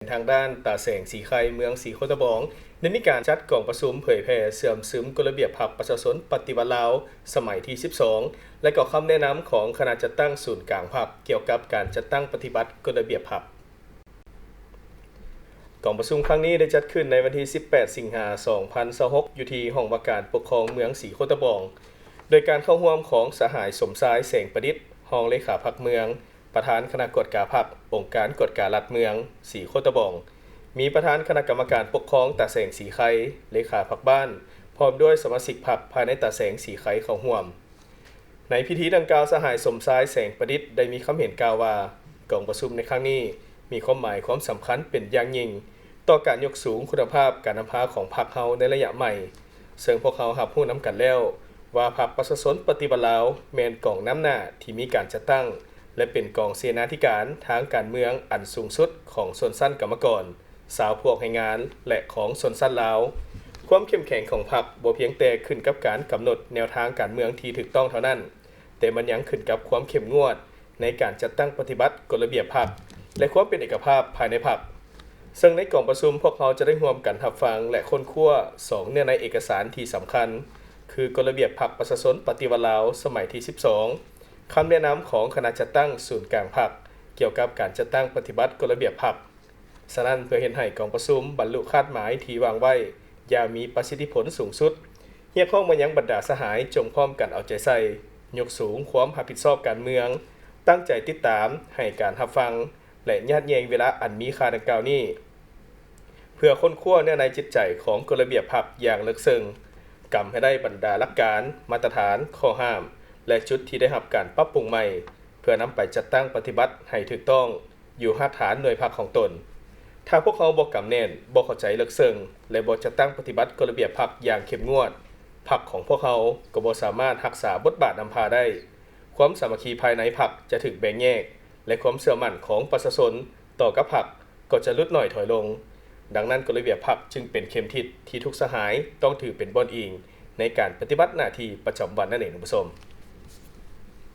ທາງດ້ານຕາແສງສີໄຄ ເມືອງສີໂຄດຕະບອງ ໄດ້ມີການຈັດກອງປະຊຸມເຜີຍແຜ່ເຊື່ອມຊຶມກົດລະບຽບພັກປະຊາຊົນປະຕິວັດລາວ ສະໄໝທີສິບສອງ ແລະ ກໍຄຳແນະນຳຂອງຄະນະຈັດຕັ້ງສູນກາງພັກ ກ່ຽວກັບການຈັດຕັ້ງປະຕິບັດກົດລະບຽບພັກ. ກອງປະຊຸມຄັ້ງນີ້ໄດ້ຈັດຂຶ້ນໃນວັນທີສິບແປດ ສິງຫາ ສອງພັນຊາວຫົກ ຢູ່ທີ່ຫ້ອງວ່າການປົກຄອງເມືອງສີໂຄດຕະບອງ ໂດຍການເຂົ້າຮ່ວມຂອງສະຫາຍ ສົມຊາຍ ແສງປະດິດ ຮອງເລຂາພັກເມືອງ, ປະທານຄະນະກວດກາພັກ ອົງການກວດກາລັດເມືອງສີໂຄດຕະບອງ, ມີປະທານຄະນະກຳມະການປົກຄອງຕາແສງສີໄຄ, ເລຂາພັກບ້ານ, ພ້ອມດ້ວຍສະມາຊິກພັກພາຍໃນຕາແສງສີໄຄເຂົ້າຮ່ວມ. ໃນພິທີດັ່ງກ່າວ, ສະຫາຍ ສົມຊາຍ ແສງປະດິດ ໄດ້ມີຄຳເຫັນກ່າວວ່າ, ກອງປະຊຸມໃນຄັ້ງນີ້ມີຄວາມໝາຍຄວາມສຳຄັນເປັນຢ່າງຍິ່ງຕໍ່ການຍົກສູງຄຸນນະພາບການນຳພາຂອງພັກເຮົາໃນໄລຍະໃໝ່, ເຊິ່ງພວກເຮົາຮັບຮູ້ນຳກັນແລ້ວວ່າ ພັກປະຊາຊົນປະຕິວັດລາວ ແມ່ນກອງນຳໜ້າທີ່ມີການຈັດຕັ້ງ ແລະ ເປັນກອງເສນາທິການທາງການເມືອງອັນສູງສຸດຂອງຊົນຊັ້ນກຳມະກອນ, ຊາວພວກແຮງງານ ແລະ ຂອງຊົນຊັ້ນລາວ. ຄວາມເຂັ້ມແຂງຂອງພັກບໍ່ພຽງແຕ່ຂຶ້ນກັບການກຳນົດແນວທາງການເມືອງທີ່ຖືກຕ້ອງເທົ່ານັ້ນ, ແຕ່ມັນຍັງຂຶ້ນກັບຄວາມເຂັ້ມງວດໃນການຈັດຕັ້ງປະຕິບັດກົດລະບຽບພັກ ແລະ ຄວາມເປັນເອກະພາບພາຍໃນພັກ. ເຊິ່ງໃນກອງປະຊຸມ ພວກເຮົາຈະໄດ້ຮ່ວມກັນຮັບຟັງ ແລະ ຄົ້ນຄວ້າສອງເນື້ອໃນເອກະສານທີ່ສຳຄັນ ຄື ກົດລະບຽບພັກປະຊາຊົນປະຕິວັດລາວ ສະໄໝທີສິບສອງ, ຄຳແນະນຳຂອງຄະນະຈັດຕັ້ງສູນກາງພັກ ກ່ຽວກັບການຈັດຕັ້ງປະຕິບັດກົດລະບຽບພັກ. ສະນັ້ນ, ເພື່ອເຮັດໃຫ້ກອງປະຊຸມບັນລຸຄາດໝາຍທີ່ວາງໄວ້ຢ່າງມີປະສິດທິຜົນສູງສຸດ, ຮຽກຮ້ອງມາຍັງບັນດາສະຫາຍຈົ່ງພ້ອມກັນເອົາໃຈໃສ່, ຍົກສູງຄວາມຮັບຜິດຊອບການເມືອງ, ຕັ້ງໃຈຕິດຕາມ, ໃຫ້ການຮັບຟັງ ແລະ ຍາດແຍ່ງເວລາອັນມີຄ່າດັ່ງກ່າວນີ້ ເພື່ອຄົ້ນຄວ້າເນື້ອໃນຈິດໃຈຂອງກົດລະບຽບພັກຢ່າງເລິກເຊິ່ງ, ກຳໃຫ້ໄດ້ບັນດາຫຼັກການ, ມາດຕະຖານ, ຂໍ້ຫ້າມ ແລະ ຈຸດທີ່ໄດ້ຮັບການປັບປຸງໃໝ່, ເພື່ອນຳໄປຈັດຕັ້ງປະຕິບັດໃຫ້ຖືກຕ້ອງ ຢູ່ຮາກຖານໜ່ວຍພັກຂອງຕົນ. ຖ້າພວກເຮົາບໍ່ກຳແໜ້ນ, ບໍ່ເຂົ້າໃຈເລິກເຊິ່ງ ແລະ ບໍ່ຈັດຕັ້ງປະຕິບັດກົດລະບຽບພັກຢ່າງເຂັ້ມງວດ, ພັກຂອງພວກເຮົາກໍບໍ່ສາມາດຮັກສາບົດບາດນຳພາໄດ້. ຄວາມສາມັກຄີພາຍໃນພັກຈະຖືກແບ່ງແຍກ ແລະ ຄວາມເຊື່ອໝັ້ນຂອງປະຊາຊົນຕໍ່ກັບພັກກໍຈະຫຼຸດໜ້ອຍຖອຍລົງ. ດັ່ງນັ້ນ, ກົດລະບຽບພັກຈຶ່ງເປັນເຂັມທິດທີ່ທຸກສະຫາຍຕ້ອງຖືເປັນບ່ອນອີງໃນການປະຕິບັດໜ້າທີ່ປະຈຳວັນນັ້ນເອງ, ທ່ານຜູ້ຊົມ.